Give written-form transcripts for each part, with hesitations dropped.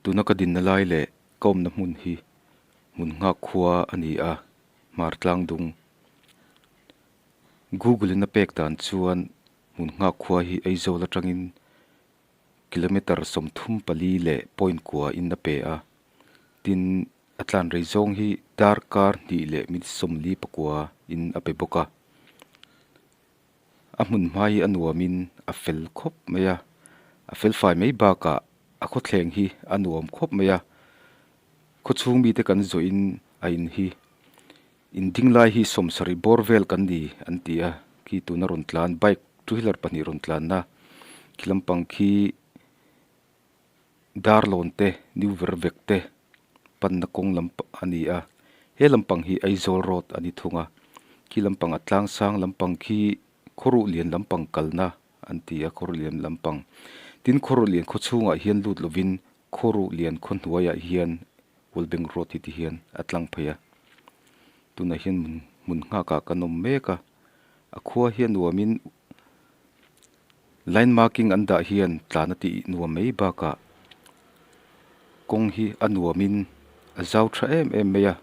Tuna ka dinna lai leh ka awmna hmun hi hmun nghak khua a ni a, hmar tlang dung. Google in a pek dan chuan hmun nghak khua hi Aizawl atangin kilometer 34 leh point kua in a pe a, tin a tlan rei zawng hi darkar hnih leh minute 49 in a pe bawk a. A hmun hma hi a nuamin a fel khawp mai a, a fel fai mai bakah a khawthleng hi a nuam khawp mai a, khawchhung mite kan zawhin a in hi in ding lai hi 70 bawr vel kan ni an ti a, khi tuna rawn tlan bike two wheeler pahnih rawn tlanna khi lampang khi Darlawn te New Vervek te panna kawng lam a ni a, he lampang hi Aizawl road a ni thung a, khi lampang a tlang sang lampang khi Khawruh lian lampang kalna an ti a, Khawruh lian lampang. Tin Khawruh lian khaw chhungah hian lut lovin Khawruh lian khaw hnuaiah hian Wellbank road hi ti hian a tlang phei a, tunah hian hmun nghakah kan awm mek a, a khua hi a nuamin Line marking an dah hian tlan a tih nuam mai bakah kawng hi a nuamin a zau tha em em mai a,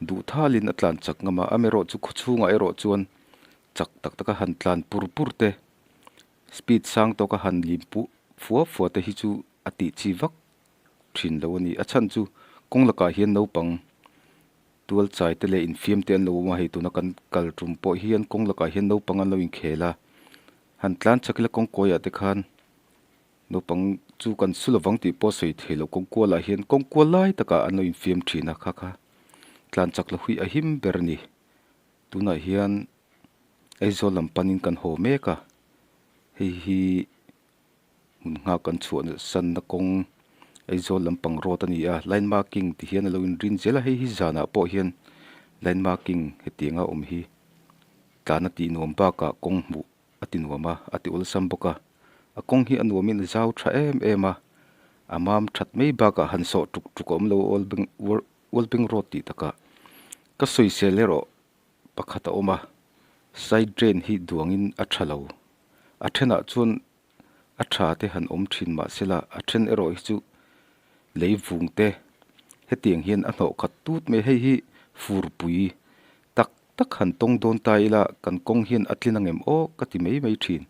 duh thalin a tlan chak ngam a, amaherawh chu khaw chhungah erawh chuan chak tak taka han tlan pur pur te, speed sang tawka han lim puh fua fua te hi chu a tih chi vak thin lo a ni. A chhan chu kawng lakah hian naupang tual chai te leh infiam te an lo awm a, hei tuna kan kal tum pawh hian kawng lakah hian naupang an lo inkhel a, han tlan chak ila kawng kawiah te khan naupang chu kan su lovang tih pawh sawi thei loh kawng kualah hian kawng kual lai takah an lo infiam thin a kha kha tlan chak la hui a him ber a ni. Tunah hian Aizawl lam panin kan haw mek a, hei hi hmun nghak kan chhuah sanna kawng Aizawl lampang road a ni a, line marking ti hian a lo inrin zel a, hei hi zanah pawh hian line marking hetiang a awm hi tlan a tih nuam bakah kawng hmuh a ti nuam a, a ti awlsam bawk a, a kawng hi a nuamin a zau tha em em a, a mam that mai bakah han sawh tuk tuk a awm lo Wallbank road tih takah ka sawisel erawh pakhat a awm a, side drain hi duangin a tha lo. A thenah chuan a tha te han awm thin mah sela a then erawh hi chu lei vung te hetiang hian a hnawh khat tut mai. Hei hi furpui tak tak han tawng dawn ta ila kan kawng hian a tlin angem aw ka ti mai mai thin.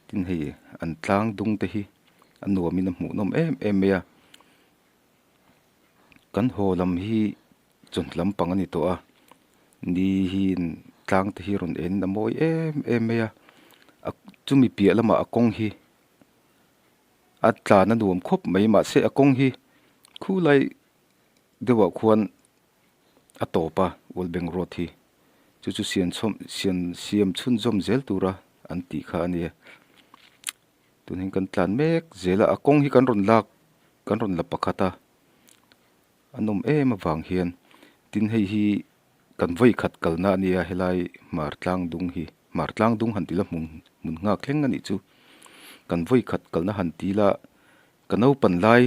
Tin hei an tlang dung te hi a nuamin a hmuhnawm em em mai a. Kan haw lam hi chawhnu lampang a ni tawh a ni hiin tlang te hi rawn en a mawi em em mai a a chumi piah lamah a kawng hi a tlan a nuam khawp mai mahse a kawng hi khulai deuhah khuan a tawp a Wallbank road hi chu chu siam chhawm siam siam chhunzawm zel tura an tih kha a nia. Tunhin kan tlan mek zel a a kawng hi kan rawn lak kan rawn la pakhat a a nawm em avang hian tin hei hi kan vawi khat kalna a nia helai hmar tlang dung hi hmar tlang dung han ti la hmun hmun nghak thleng a nih chu kan vawi khat kalna han ti la ka naupan lai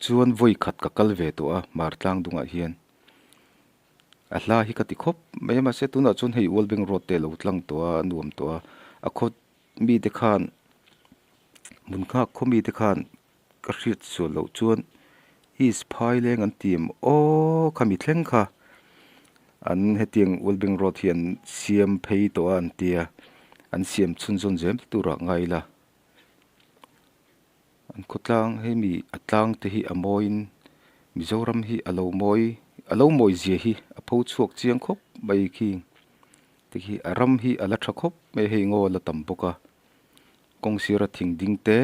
chuan vawi khat ka kal ve tawh a hmar tlang dungah hian a hla hi ka ti khawp mai a mahse tunah chuan hei Wallbank road te a lo tlang tawh a a nuam tawh a a khaw mite khan hmun nghak khaw mite khan ka hriat sual loh chuan east phai leng an ti em aw khami thleng kha an hetiang Wallbank road hi an siam phei tawh a an tia an siam chhunzawn zel turah ngai ila an khawtlang hemi a tlang te hi a mawiin Mizoram hi a lo mawi a lo mawi zia hi a pho chhuak chiang khawp mai khi. Tikhi a ram hi a la tha khawp mai a, hei ngaw a la tam bawk a, kawng sira thing ding te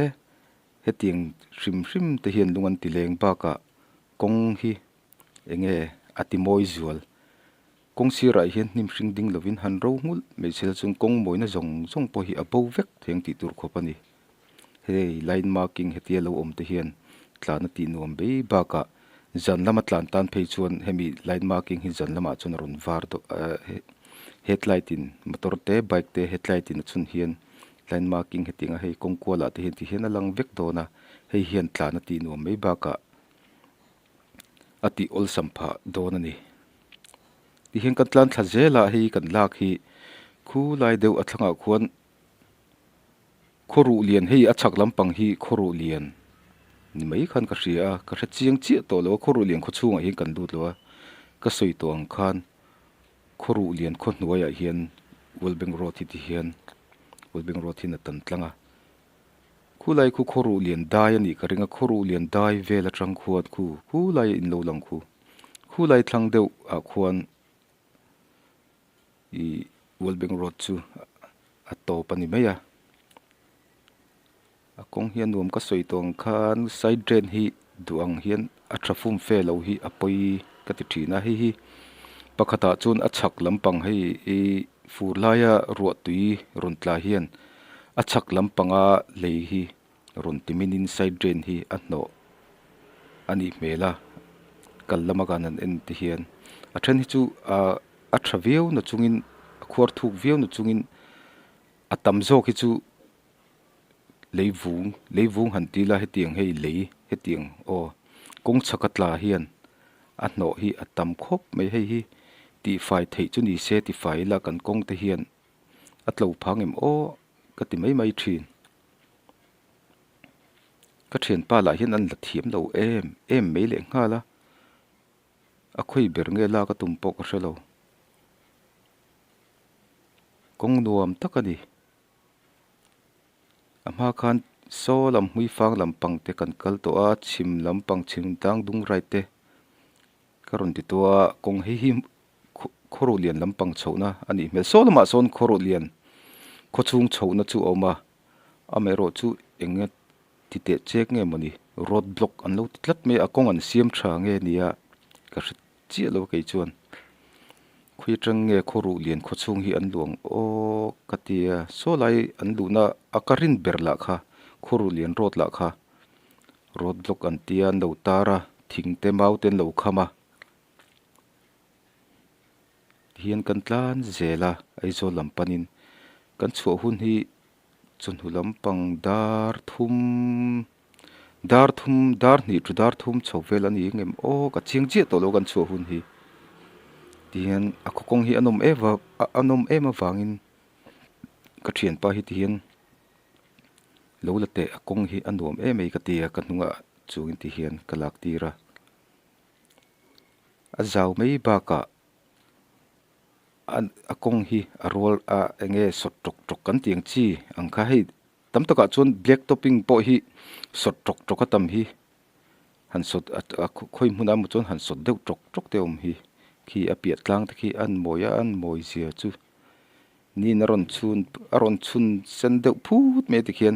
hetiang hrim hrim te hian lung an ti leng bakah kawng hi eng nge a ti mawi zual. Kawng sirah hian hnim hring ding lovin han ro nghulh mai sela chuan kawng mawina zawng zawng pawh hi a bo vek thei ang tih tur khawp a ni. Hei line marking hetia lo awm te hian tlan a tih nuam mai bakah zan lama tlan tan phei chuan hemi line marking hi zan lamah chuan a rawn var deuh ahh headlight in motor te bike te headlight in a chhun hian line marking hetiang a hei kawng kualah te hian ti hian a lang vek dawn a hei hian tlan a tih nuam mai bakah a tih awlsam phah dawn a ni. Tihian kan tlan thla zel a hei kan lak hi khulai deuh a thlangah khuan. Khawruh lian hei a chhak lampang hi khawruh lian Ni mai khan ka hria a, ka hre chiang chiah tawh lo a, Khawruhlian khaw chhungah hian kan lut lo a, ka sawi tawh ang khan Khawruhlian khaw hnuaiah hian World Bank Road hi ti hian World Bank Road hian a tan tlang a, khulai khu Khawruhlian dai a nih ka ring a, Khawruhlian dai vel atang khuan khu khulai in lo lang khu, khulai thlang deuh ah khuan ih World Bank Road chu a tawp a ni mai a. A kawng hi a nuam ka sawi tawh ang khan side drain hi duh ang hian a tha fum fe lo hi a pawi ka ti thin a hei hi pakhatah chuan a chhak lampang hei ih fur laia ruah tui rawn tla hian a chhak lampanga lei hi rawn ti minin side drain hi a hnawh a nih hmel a kal lama kan han en te hian a then hi chu ah a tha viau na chungin a khuar thuk viau na chungin a tam zawk hi chu. Leivung leivung han ti ila hetiang hei lei hetiang aw kawng chhaka tla hian a hnawh hi a tam khawp mai hei hi tihfai theih chu ni se tifai ila kan kawng te hian a tlo phang em aw ka ti mai mai thin ka thianpa lah hian an la thiam lo em em mai leh nghal a a khawi ber nge lak a tum pawh ka hre lo kawng nuam tak a ni. A hma khan saw lam hmuifang lampang te kan kal tawh a chhim lampang chhim tlang dung right te ka rawn ti tawh a kawng hei hi khawruh lian lampang chhohna a nih hmel saw lamah sawn khawruh lian khawchhung chhohna chu a awm a amaherawh chu eng nge ti teh chek nge mawni road block an lo ti tlat mai a kawng an siam tha nge nia ka hre chiah lo kei chuan khawi atang nge khawruh lian khaw chhung hi an luang aw ka ti a saw lai an luhna a ka rin ber lah kha khawruh lian road lah kha road block an tia an lo tar a thing te mau te an lo kham a tihian kan tlan zel a Aizawl lam panin kan chhuah hun hi chawhnu lampang dar thum Dar thum dar hnih thu dar thum chho vel a ni ang em aw ka chiang chiah tawh lo kan chhuah hun hi tihian a khaw kawng hi a nawm em a nawm em avangin ka thianpa hi tihian lo la teh a kawng hi a nuam em mai ka ti a ka hnungah chuangin tihian ka lak tir a a zau mai bakah a kawng hi a rual a eng nge sawt tawk tawk kan tih ang chi ang kha hei. Tam takah chuan black topping pawh hi sawt tawk tawk a tam hi han sawt a khawi hmunah emaw chuan han sawt deuh tawk tawk te a awm hi khi a piah tlang te khi a an mawi a a an mawi zia chu niin a rawn chhun a rawn chhun sen deuh phut mai a tikhian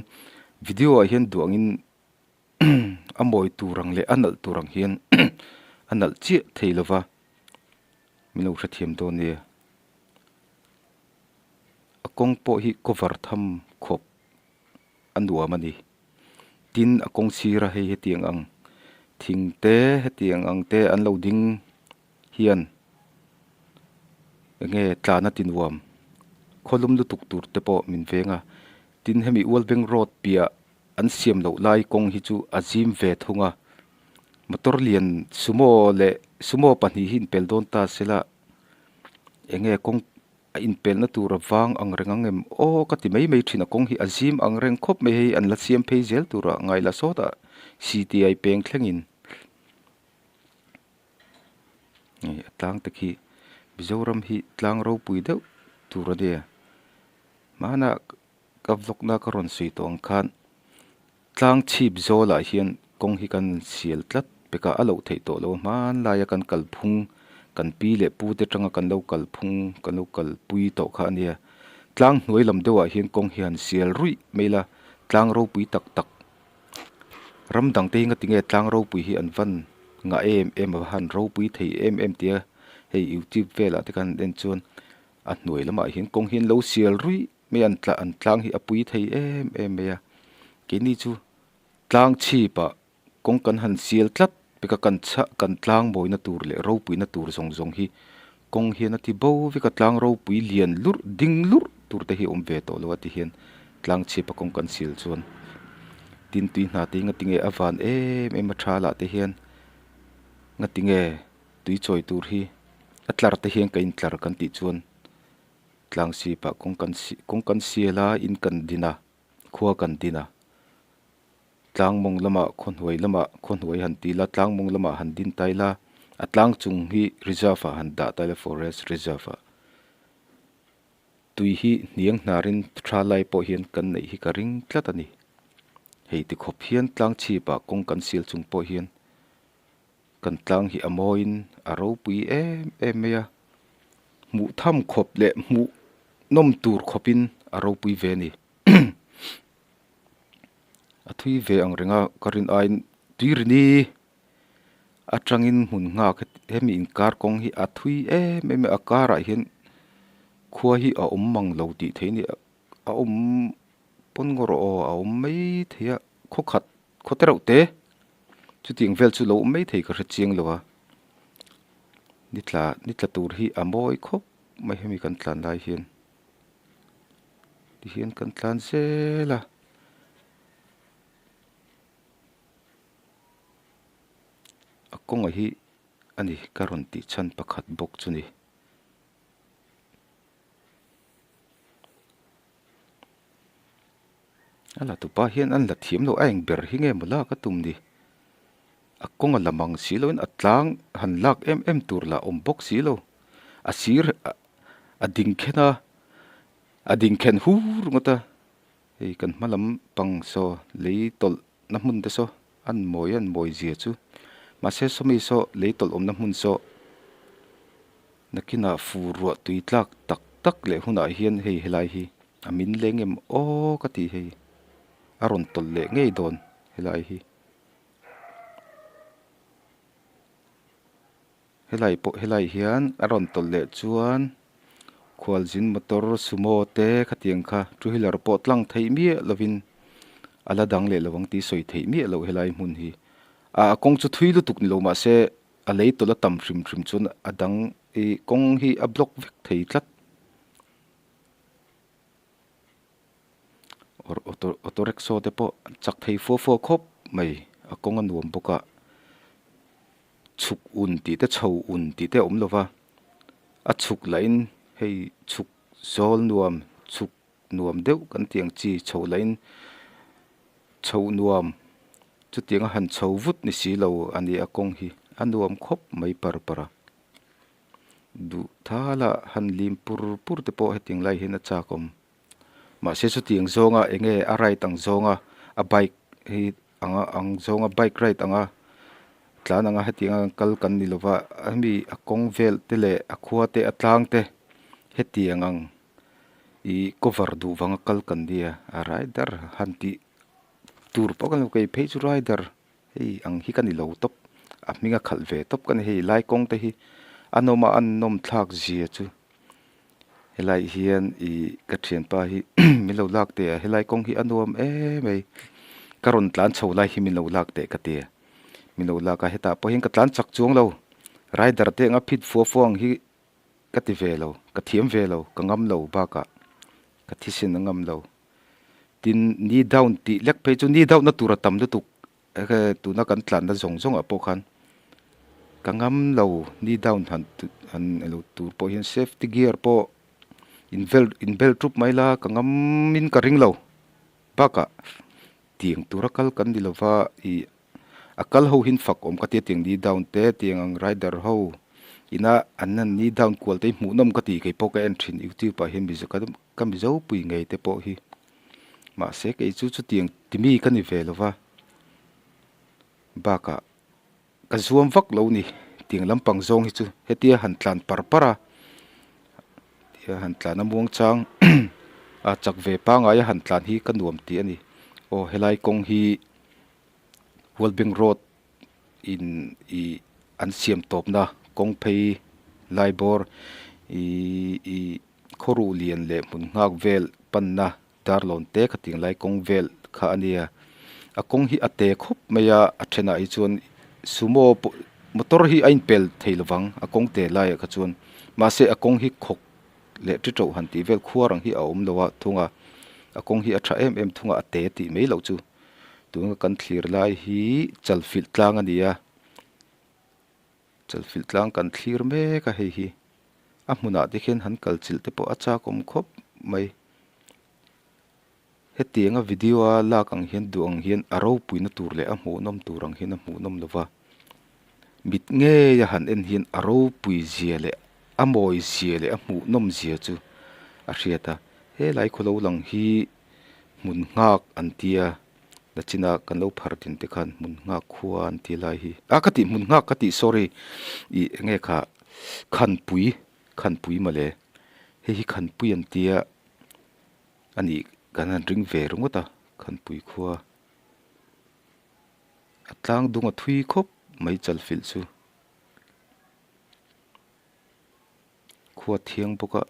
video ah hian duh angin a mawi tur ang leh a nalh tur ang hian a nalh chiah thei lova min lo hrethiam dawn nia. A kawng pawh hi cover tham khawp a nuam a ni. Tin a kawng sira hei hetiang ang thing te hetiang ang te an lo ding hian eng nge tlan a ti nuam khawlum lutuk tur te pawh min veng a. Tin hemi Ualbeng road piah an siam loh lai kawng hi chu a zim ve thung a. Motor lian sumo leh sumo pahnih hi inpel dawn ta sela eng nge kawng a inpelhna tur a vang ang reng ang em aw ka ti mai mai thin a kawng hi a zim ang reng khawp mai hei an la siam phei zel tura ngai la sawtah C_T_I peng thlengin hei a tlang te khi Mizoram hi tlang ropui deuh tur a nia hmanah ka vlog na ka rawn sawi tawh ang khan tlang chhip zawlah hian kawng hi kan sial tlat pek a a loh theih tawh lo a hmanlaia kan kalphung kan pi leh pu te atanga kan lo kalphung kan lo kalpui tawh kha a nia tlang hnuai lam deuhah hian kawng hi han sial ruih mai ila tlang ropui tak tak ram dang te hi nga tinge tlang ropui hi an van ngah em em a han ropui thei em em tia hei youtube velah te khan en chuan a hnuai lamah hian kawng hi an lo sial ruih mai an tla an tlang hi a pui thei em em mai a keini chu tlang chhipah kawng kan han sial tlat pek a kan chhah kan tlang mawina tur leh ropuina tur zawng zawng hi kawng hian a ti bo vek a tlang ropui lian lurh ding lurh tur te hi a awm ve tawh lo a ti hian tlang chhipa kawng kan sial chuan tin tui hna te hi nga tinge a van em em a tha lah te hian nga tinge tui chawi tur hi a tlar te hian ka intlar kan tih chuan. Tlang sipah kawng kan si kawng kan sial a, in kan din a, khua kan din a. Tlang mawng lamah khawhnuai lamah khawhnuai han ti ila tlang mawng lamah han din ta ila a tlang chung hi reserve ah han dah ta ila forest reserve ah tui hi hniang hnarin tha lai pawh hian kan neih hi ka ring tlat a ni. Hei tikhawp hian tlang chhipah kawng kan sial chung pawh hian kan tlang hi a mawiin a ropui em em mai a, hmuh tham khawp leh hmuh nawm tur khawpin a ropui ve a ni. A thui ve ang reng a ka rin aiin tuirini atangin hmun nghak hemi inkar kawng hi a thui em em a, a karah hian khua hi a awm mang lo tih theih a ni a awm pawn ngaw rawh aw a awm mai thei a khaw khat khaw te reuh te chutiang vel chu lo awm mai thei ka hre chiang lo a ni tla ni tla tur hi a mawi khawp mai hemi kan tlan lai hian. Tihian kan tlan zel a. A kawnga hi a ni ka rawn tih chhan pakhat bawk chu ni. A la tupa hian an la thiam lo a eng ber hi nge maw lak a tum ni. A kawnga la mang si loin a tlang han lak em em tur lah awm bawk si lo. A sir a ding khen a, a ding khen hur ringawt a, hei kan hma lam pang saw lei tawlh na hmun te saw an mawi an mawi zia chu mahse sawmi saw lei tawlh awmna hmun saw nakinah fur ruah tui tlak tak tak leh hunah hian hei helai hi a min leng em aw ka tih hei a rawn tawlh leh ngei dawn helai hi. Helai pawh helai hian a rawn tawlh leh chuan khualzin motor sumo te khatiang kha two wheeler pawh tlang theih miah lovin a la dang leh lo ang tih sawi theih miah loh helai hmun hi. Ah a kawng chu thui lutuk ni lo mahse a lei tawlh a tam hrim hrim chuan a dang ih kawng hi a block vek thei tlat. Auto auto rickshaw te pawh an chak thei fua fua khawp mai a kawng a nuam bawk a chhuk un tih te chho un tih te a awm lo va a chhuk lahin hei chhuk zawl nuam chhuk nuam deuh kan tih ang chi chho lahin chhoh nuam chutiang a han chho vut ni si lo a ni a kawng hi a nuam khawp mai par par a. Duh thala han lim pur pur te pawh hetiang lai hian a chak awm. Mahse chutiang zawnga eng nge a ride ang zawnga a bike hi anga ang zawnga bike ride anga tlan anga hetianga kal kan ni lova hemi a kawng vel te leh a khua te a tlang te hetiang ang ih cover duh vanga kal kan nia a rider han tih tur pawh kan lo kei phei chu rider. Hei ang hi ka ni lo tawp, a hming a khalh ve tawp ka ni hei lai kawng te hi a nawm a a nawm thlak zia chu helai hian ih ka thianpa hi min lo lak teh a helai kawng hi a nuam em mai ka rawn tlan chho lai hi min lo lak teh ka ti a min lo lak a hetah pawh hian ka tlan chak chuang lo rider te anga phit fua fua ang hi ka ti ve lo ka thiam ve lo ka ngam lo bakah ka thisen a ngam lo. Tin, knee down tih lek phei chu knee down na tur a tam lutuk tuna kan tlanna zawng zawngah pawh khan ka ngam lo knee down han han elo tur pawh hian safety gear pawh in vel in bel thup mai la ka ngam in ka ring lo bakah tiang tura kal kan ni lova ih a kal ho hi fak awm ka tia tiang knee down te tiang ang rider ho ina an han knee down kual te hi hmuhnawm ka ti kei pawh ka en thin youtube ah hian mizo ka Ka mizo pui ngei te pawh hi mahse kei chu chutiang ti mi ka ni ve lo va, bakah ka zuam vak lo ni tiang lampang zawng hi chu hetia han tlan par par a, tia han tlan a muang chang a chak ve pangai a han tlan hi ka nuam tih a ni. Aw helai kawng hi World Bank Road in ih an siam tawpna kawng phei lai bawr ih ih Khawruh lian leh hmun nghak vel panna darlawn te khating lai kawng vel kha a nia. A kawng hi a te khawp mai a, a thenah hi chuan sumo pawh motor hi a inpel thei lovang a kawng te laiah kha chuan mahse a kawng hi khawk leh ṭi ṭoh han tih vel khuar ang hi a awm lo a thung a, a kawng hi a ṭha em em thung a, a te tih mai loh chu tuna kan thlir lai hi chalfilh tlang a ni a. Chalfilh tlang kan thlir mek a hei hi a hmunah te khian han kal chilh te pawh a chak awm khawp mai. Hetianga video a lak ang hian duh ang hian a ropuina tur leh a hmuhnawm tur ang hian a hmuhnawm lo va, mit ngei a han en hian a ropui zia leh a mawi zia leh a hmuhnawm zia chu a hriat a. Helai khaw lo lang hi hmun nghak an tia nachina kan lo phar din te khan hmun nghak khua an ti lai hi a ka tih hmun nghak ka tih sorry ih eng nge kha khanpui khanpui mawle hei hi khanpui an tia. A nih kan han ring ve ringawt a, Khanpui khua a tlang dung a thui khawp mai chalfilh chu. Khua thiang bawk a.